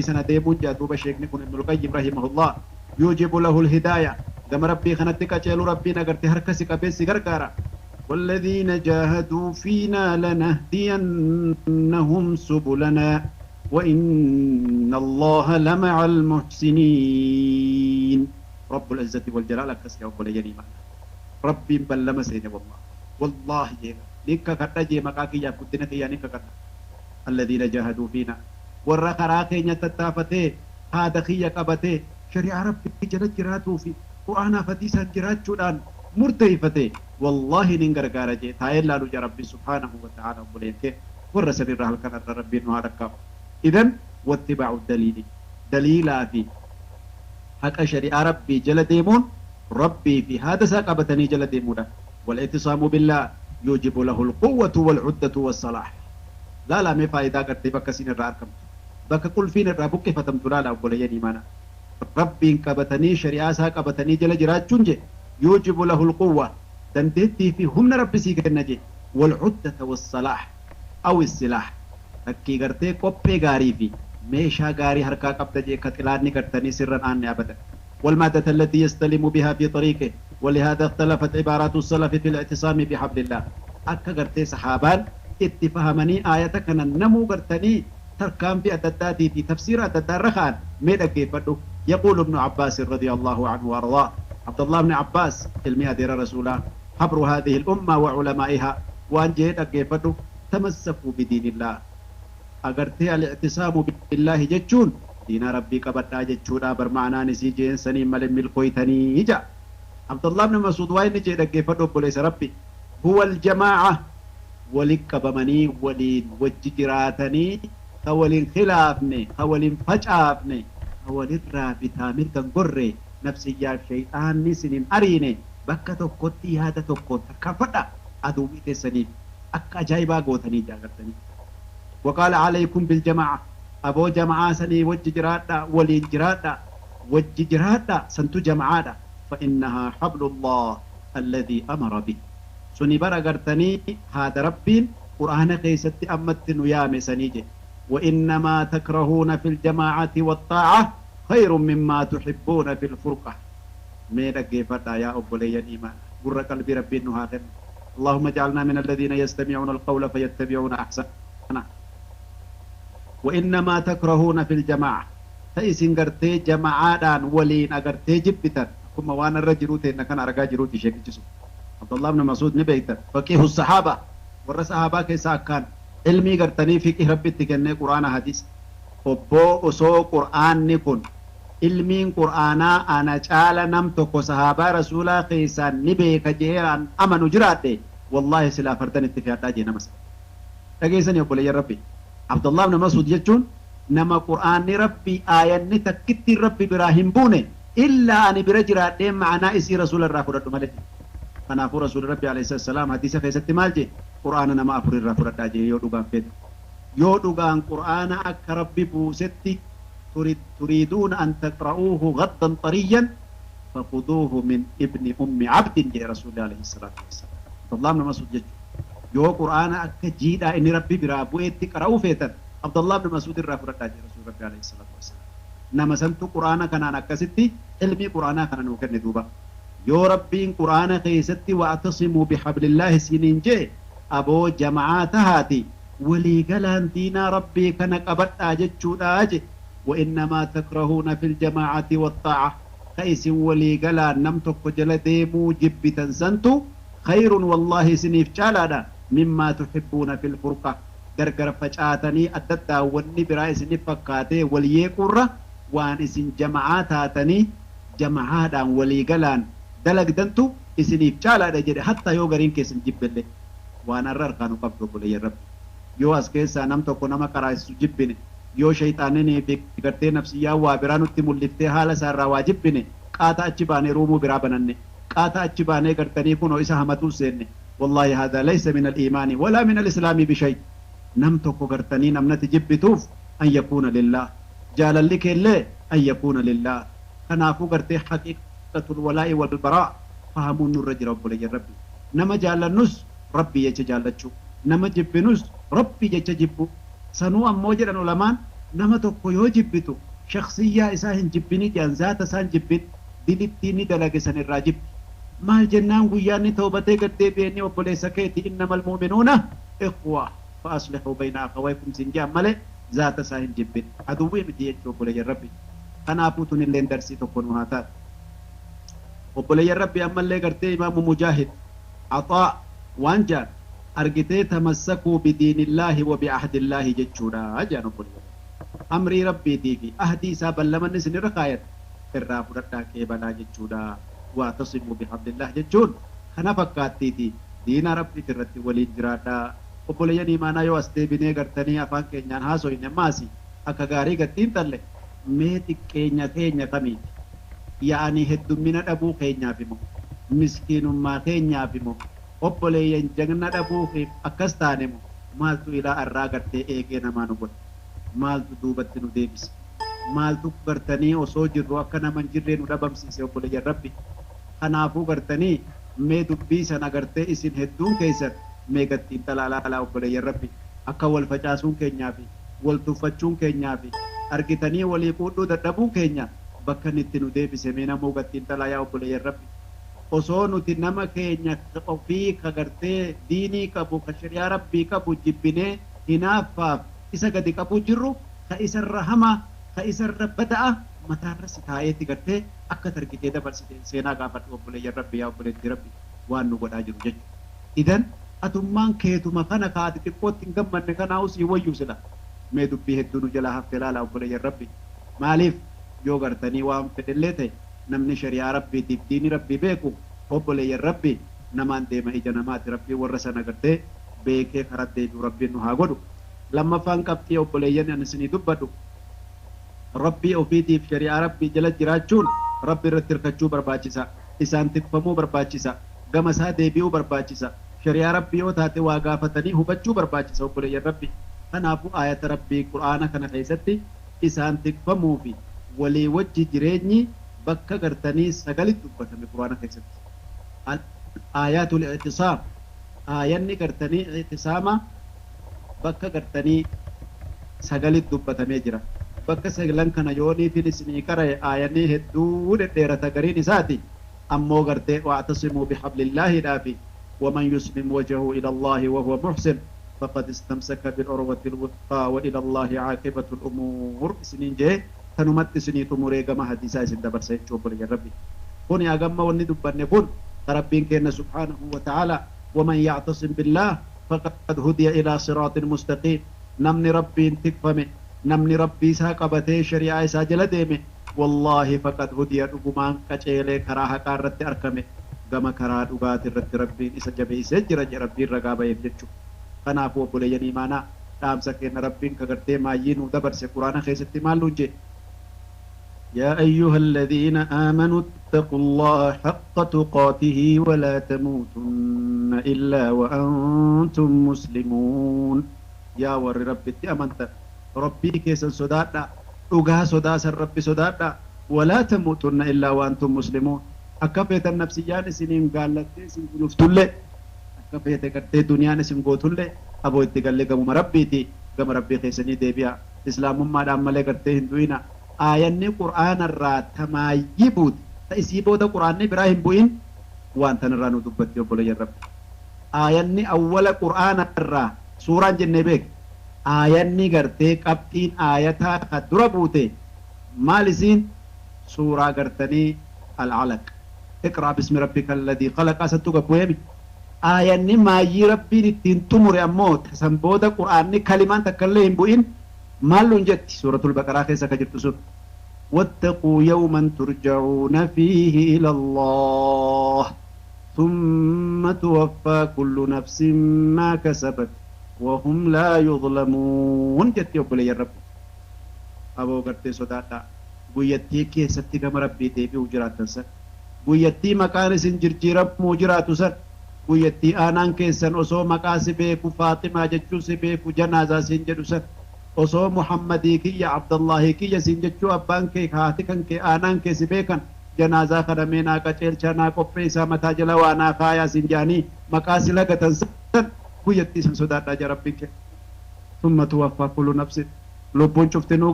سنة ديمون جادوب شيخ نكون ابن القيم رحمه الله يوجب له الهداية دم ربي خنتك أجل ربي نقرت هركسك بيسي غرقارا والذين جاهدوا فينا لنهدينهم سبلنا وإن الله لمع المحسنين. رب العزة والجلال كسي أقول ينيما ربي بلما سيني والله والله جيغا نكا كتا جي مكاكي يا كدنا يا نكا كتا الذين جاهدوا فينا ورقراكي نتتافتي هذا خيا قبتي شريعة ربي جل جراتو في قرآن فتيسا جراتشودان مرتيفتي والله ننغرغارا جي تايل لالو يا ربي سبحانه وتعالى بولينك ورسل الرحل كان ربي نهارك. إذن واتباع الدليل دليلا في حق شريعة ربي جل ديمون ربي في هذا ساقبتني جل ديمون. والاعتصام بالله يوجب له القوة والعدة والصلاح. لا لا مي فايدة قرتي بك سين الراركم بك كل فين الرابك فتمت لا لا بوليني مانا ربي قبتني شريعة ساقبتني جل جراتشون يوجب له القوة دندتي في هم ربي سيكنجي والعدة والصلاح أو السلاح تكي قرتي قبي غاري في ميشا غاري هركا قبتجي كتلاني قرتني سرا آني أبدا. والمادة التي يستلم بها في طريقه. ولهذا اختلفت عبارات السلف في الاعتصام بحبل الله. أكا قرتي صحابان اتفهمني آياتك نمو قرتني تركام في أدتاتي في تفسير أدتات رخان ميدا كيف يقول ابن عباس رضي الله عنه وأرضاه عبد الله بن عباس علمي أدير رسوله حبر هذه الأمة وعلمائها وأن جيد أكيفتو تمسكوا بدين الله أغرتي الاعتصام بالله جتشون دين ربي قبطا جتشونا برمعنا نسي جين سني ملم الكويتني جا عبد الله بن مسعود وين جيد أكيفتو بوليس ربي هو الجماعة ولك بمني ولين وججراتني خولين خلافني خولين فجافني خولين رابطة من قرّي نفسي الشيطان نسنين أريني بكا tokkotti yaada tokko tarkaanfadha aduwwii teessaniif akka ajaa'ibaa gootanii jaagartanii. وقال عليكم بالجماعة أبو جماعة سني وجه جرادة ولين جرادة وجه جرادة سنتو جماعة فإنها حبل الله الذي أمر به سني برغرتني هذا ربي قرآن قيستي أمت نيام سنيجي. وإنما تكرهون في الجماعة والطاعة خير مما تحبون في الفرقة. ميرا كيفتا يا أبولي الإيمان قر قلبي ربي نهاخن. اللهم اجعلنا من الذين يستمعون القول فيتبعون أحسنه. وإنما تكرهون في الجماعة تأسين قرتي جماعة ولين أقرتي جبتا كما وانا الرجروتي إن كان أرقا جروتي شيخ جسو عبد الله بن مسعود نبيتا فقيه الصحابة والرصحابة كيسا كان علمي قرتني فقه ربي تكني قرآن حديث أبو أسو قرآن نكون ilmiin qur'aanaa ana caala nam tokko sahaabaa rasuulaa keessaa ni beeka jeeraan amanu jiraadhe wallaahi silaa fardan itti fe'adhaa jee nama sana dhageessanii obboleeyyan rabbi Abdullah ibn Mas'ud jechuun nama qur'aanni rabbi aayanni takkitti rabbi biraa hin buune illaa ani bira jiraadhee ma'anaa isii rasuula irraa fudhadhu malee. Kanaafuu rasuulli rabbi alayhi salaam hadiisa keessatti maal jee qur'aana nama afur irraa fudhadhaa jee yoo dhugaan feetu yoo dhugaan qur'aana akka rabbi buusetti تريدون أن تقرؤوه غضا طريا فخذوه من ابن أم عبد يا رسول الله عليه الصلاة والسلام. عبد الله بن مسعود جج يو قرآن أكجيدا إن ربي برابوه تقرأوا فيتا عبد الله بن مسعود الرافرة يا رسول ربي عليه الصلاة والسلام. نما سنت قرآن كان أنا كستي علمي قرآن كان نوكر ندوبا يو ربي قرآن كيستي واعتصموا بحبل الله سنين جي أبو جماعات هاتي ولي قلان دينا ربي كان قبرت أجتشو أجي. وإنما تكرهون في الجماعة والطاعة خيس ولي قلا نمتك جل ديمو جب تنسنتو خير والله سنيف شالانا مما تحبون في الفرقة غرغر فجاتني أدتا وني براي سنيف فكاتي وليقرة وان اسن جماعاتاتني جماعات ولي قلان دلق دنتو اسنيف شالانا جد حتى يو غرين كيسن جب اللي وانا الررقانو قبضو بلي رب يو اسكيسا نمتك نما قرايس جبني yoo shayxaanini fi gartee nafsiyyaa waa biraa nutti mul'iftee haala isaarraa waa jibbine qaata achi baanee ruumuu biraa bananne qaata achi baanee gartanii kunoo isa hamatuu seenne wallaahi haadaa laysa min al-iimaani walaa min al-islaami bishay nam tokko gartanii namnati jibbituuf an yakuuna lillah jaalalli keellee an yakuuna lillah kanaafuu gartee haqiiqatul walaa'i wal baraa fahamuun nurra jira obboleeyyan rabbi nama jaallannus rabbii jecha jaallachuu nama jibbinus rabbii jecha jibbu sanuu ammoo jedhan ulamaan Nama tokko yoo jibbitu shakhsiyyaa isaa hin jibbini jedhan, zaata isaa hin jibbin, dilittii ni dalage san irraa jibbi. Maal jennaan guyyaan ni toobatee gad deebi'ee inni obboleessa keeti, innamal mu'minuuna ikhwa fa aslihuu bayna akhawaykum sin jedhan malee zaata isaa hin jibbin. Aduwwii miti jechuu obboleeyyan Rabbi. Kanaafuu tunilleen darsii tokko nu haa taatu. Obboleeyyan Rabbi, ammallee gartee Imaamu Mujaahid Axaa waan jedhan argitee, tamassakuu bidiinillaahi wa biahdillaahi jechuudha jedhan obboleeyyan. Amrii Rabbiitii fi ahdii isaa, ballamanni isin irra kaayate irraa fudhadhaa qeebalaa jechuudha. Wa'tasimuu bihablillah jechuun kana fakkaattiiti, diina Rabbiiti irratti waliin jiraadhaa. Obboleeyyan iimaanaa, yoo as deebinee gartanii afaan keenyaan haasoyne, ammaasi akka gaarii gad xiinxalle, mee xiqqeenya keenya kamiiti? Ya'anii heddummina dhabuu keenyaaf imo, miskiinummaa keenyaaf imo, obboleeyyan jagna dhabuufiif akkas taane mo, maaltu ilaa arraa gartee eegee namaa nu godhe? Maaltu duubatti nu deebise? Maaltu gartanii osoo jirru akka nama hin jirree nu dhabamsiise, obboleeyyan Rabbi? Kanaafuu gartanii mee dubbii sana gartee isin hedduun keessan mee gad xiinxalaa laalaa, obboleeyyan Rabbi. Akka wal facaasuun keenyaa fi wal tuffachuun keenyaa fi argitanii walii quudhuu dadhabuun keenya bakka inni itti nu deebise mee namuu gad xiinxalaa, yaa obboleeyyan Rabbi. Osoo nuti nama keenya ofii ka gartee diinii qabu, ka shari'aa Rabbii qabu jibbinee hinaaffaaf isa gadi qabuu jirru, ka isarra hamaa, ka isarra bada'a mataarra si taa'eeti gartee akka targitee dabarsite seenaa gaafadhu, obboleeyyan Rabbi, yaa obboleettii Rabbi, waan nu godhaa jiru jechuudha. Idan atummaan keetuma kana kaati xiqqootti hin gammanne kanaa'u sii wayyuu sila. Mee dubbii hedduu nu jalaa hafte laala, obboleeyyan Rabbi. Maaliif yoo gartanii waan fedhellee ta'e namni shari'aa Rabbiitiif diini Rabbii beeku, obboleeyyan Rabbi, namaan deema ija namaati. Rabbiin warra sana gartee beekee karaa deebi'u Rabbiin nu haa godhu. Lammaffaan qabxii obboleeyyan ani isinii dubbadhu, Rabbii ofiitiif shari'aa Rabbii jala jiraachuun Rabbi irratti hirkachuu barbaachisa. Isaan tikfamuu barbaachisa. Gama isaa deebi'uu barbaachisa. Shari'aa Rabbii yoo taate waa gaafatanii hubachuu barbaachisa, obboleeyyan Rabbi. Kanaafuu aayata Rabbii Qur'aana kana keessatti isaan tikfamuu fi walii wajji jireenyi bakka gartanii sagalitti dubbatame Qur'aana keessatti. Aayaatul i'tisaam, aayanni gartanii i'tisaama bakka gartanii sagalitti dubbatamee jira. Bakka sagalan kana yooniifin isinii qara'e aayanii hedduu dhedheerata gariin isaati. Ammoo gartee wa'tasimuu bihablillaahiidhaafi ومن يسلم وجهه إلى الله وهو محسن فقد استمسك بالعروة الوثقى وإلى الله عاقبة الأمور isiniin jee tanumatti isinii xumuree gama hadiisaa isin dabarsa jechuu, obboleeyyan Rabbi. Kuni agamma wanni dubbanne kun Rabbiin kenna subhaanahu wa ta'ala, ومن يعتصم بالله فقد هدي إلى صراط مستقيم. Namni Rabbiin tikfame, namni Rabbii isaa qabatee shari'aa isaa jala deeme, wallaahi فقد هدي, dhugumaan qaceelee karaa haqaa irratti argame, gama karaa dhugaati irratti Rabbiin isa jabeessee jira jedhe Rabbiin ragaa ba'eef jechuudha. Kanaafuu obboleeyyan imaanaa, dhaamsa kenna Rabbiin ka gartee maayyii nuu dabarse Quraana keessatti maal nuun jedhe? يا أيها الذين آمنوا اتقوا الله حق تقاته ولا تموتن إلا وأنتم مسلمون. Yaa warri Rabbitti amantan, Rabbii keessan sodaadha, dhugaa sodaasan Rabbi sodaadha. ولا تموتن إلا وأنتم مسلمون. Akka feetan nafsiyyaan isiniin gaallattee isin guluftullee, akka feete gartee duniyaan isin gootullee, aboo itti gallee gamuma Rabbiiti, gama Rabbii keessanii deebi'a, islaamummaadhaan malee gartee hin du'ina. Aayanni Qur'aanarraa tamaayyii buute ta isii booda Qur'aanni biraa hin bu'in waan tanarraa nu dubbatti, obboleeyyan Rabbi. Aayanni awwala Qur'aanarraa suuraan jennee beek, aayanni gartee qabxiin aayataa ka dura buute maal isiin? Suuraa gartanii Alcalaq, اقرأ باسم ربك الذي خلق asattu gabbu'eemi. Aayanni maayyii Rabbiin ittiin xumure ammoo san booda Qur'aanni kalimaan takka illee hin bu'in maal nuun jetti? Suuratul Baqaraa keessa ka jirtu sun, واتقوا يوما ترجعون فيه إلى الله ثم توفى كل نفس ما كسبت وهم لا يظلمون jetti. Obboleeyyan Rabbi, aboo gartee sodaadhaa guyyattii keessatti gama Rabbii deebi'uu jiraattan san, guyyattii maqaan isin jirjiiramuu jiraatu san, guyyattii aanaan keessan osoo maqaa si beeku Faaximaa jechuu si beeku janaazaa siin jedhu san, osoo Muhammadii kiyya, Abdallaahii kiyya siin jechuu abbaan kee, haati kan kee, aanaan kee si beekan, janaazaa kana mee naa qaceelchaa, naa qopheessaa, mataa jala waa naa kaayaa siin jedhanii maqaa si lagatan san, guyyattii san sodaadhaa jaa Rabbiin kee. ثم توفى كل نفس Lubbuun cuftinuu.